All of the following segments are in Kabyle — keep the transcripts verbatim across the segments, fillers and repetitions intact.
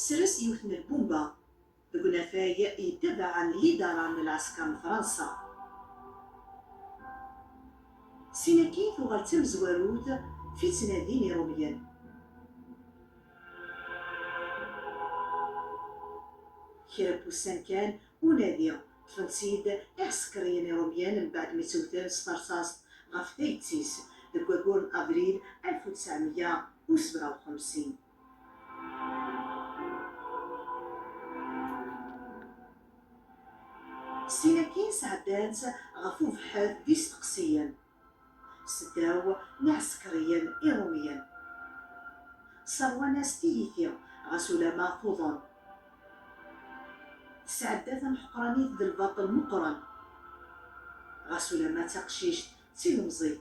Sres yiwet n lbumba deg unafag yettabaɛen lidara n lɛesker n Fransa. Sin akkin tuɣal d tamezwarut fi ttnadin Irumyen. Kra n wussan kan, unadi ṭṭfen-tt-id iɛsekriyen Irumyen mbeɛd mi tt-wten s terṣaṣt ɣef tayet-is deg waggur n abril alef u tesɛemya u sebɛa u xemsin. Sin akkin sɛeddan-tt ɣef ubeḥḥet d isteqsiyen seddaw n iɛsekriyen irumyen. Sserwan-as tiyita, ɣas ulamma tuḍen. Tesɛedda tamḥeqranit d lbaṭel meqqren, ɣas ulamma d taqcict d tilemẓit,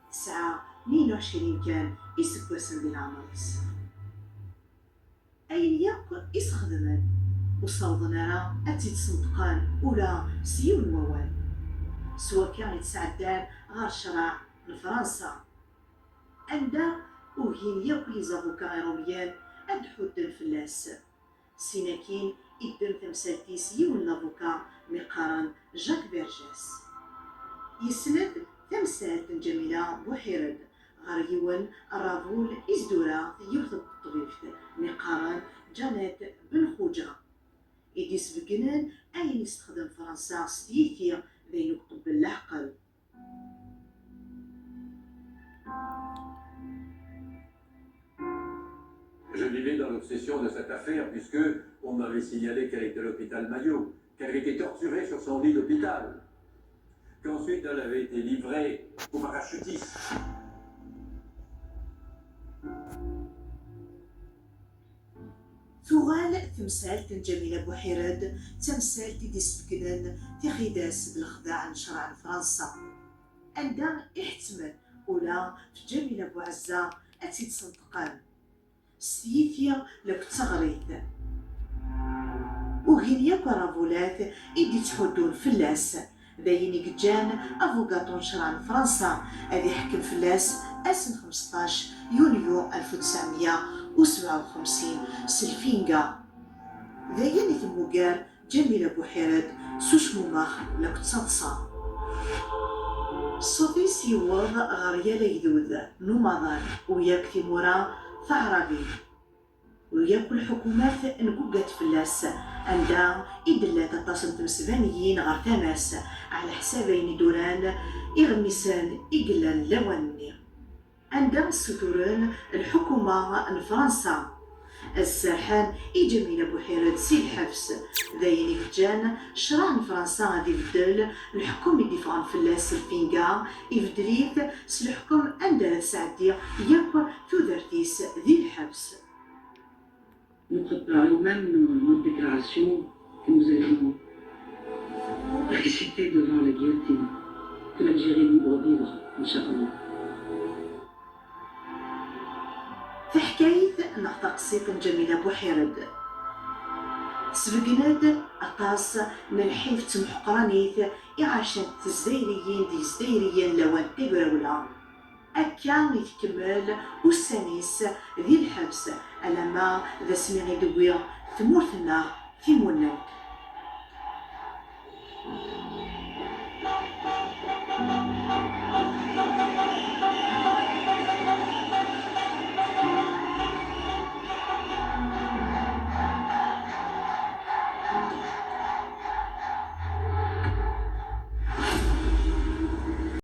tesɛa tnin u ɛecrin kan iseggasen di leɛmer-is. Ayen yakk i s-xedmen, ur ssawḍen ara ad tt-id-sneṭqen ula s yiwen wawal. S wakka i tt-sɛeddan ɣer ccreɛ n Fransa, anda ugin yakk yizabuka irumyen ad d-ḥudden fell-as. Sin akkin, iddem tamsalt-is yiwen n labuka mi qqaren Jacques Vergès. Yesned tamsalt n Ǧamila Buḥired ɣer yiwen n ṛṛabul i s-d-tura yiwet n teṭbibt mi qqaren Ǧanet Benxuǧa, i d-isbeggnen ayen i s-texdem Fransa s tyiti d ayen ur iqebbel leɛqel. Je vivais dans l'obsession de cette affaire, puisque on m'avait signalé qu'elle était à l'hôpital Maillot, qu'elle avait été torturée sur son lit d'hôpital, qu'ensuite elle avait été livrée aux parachutistes. Tuɣal temsalt n Ǧamila Buḥired d tamsalt i d-isbeggnen tixidas d lexdaɛ n ccreɛ n Fransa, anda i ḥettmen ula d Ǧamila Buɛezza ad tt-id-sneṭqen s tyiti akked teɣrit. Ugin yakk rrabulat i d-ittḥuddun fell-as, d ayen i yeǧǧan abugaṭu n ccreɛ n Fransa ad iḥekkem fell-as ass n xmesṭac yunyu alef u tesɛemya u sebɛa u xemsin s lfinga. D ayen i temmuger Ǧamila Buḥired s ucmumex akked taḍsa. Ṣṣut-is yewweḍ ɣer yal agdud n umaḍal u yakk timura taɛrabin u yakk lḥukumat nguggat fell-as, anda i d-llant aṭas n tmesbaniyin ɣer tama-s, ɛla ḥsab ayen i d-uran iɣmisen i yellan lawan-nni, anda ssuturen lḥukuma n Fransa ad serrḥen i Ǧamila Buḥired si lḥebs. D ayen i yeǧǧan ccreɛ n Fransa ad ibeddel leḥkem i d-iffɣen fell-as s lfinga, ibeddel-it s leḥkem anda ara tesɛeddi yakk tudert-is di lḥebs. Nous préparons même nos, notre déclaration que nous allons réciter devant la guillotine. Que l'Algérie libre vive, Inch'Allah. Taḥkayt neɣ taqsiṭ n Ǧamila Buḥired tesbeggen-d aṭas n lḥif d temḥeqranit i ɛacent Tezzayriyin d Yezzayriyen lawan n tagrawla. Akka i tkemmel ussan-is di lḥebs alamma d asmi i d-tewwi tmurt-nneɣ timunent.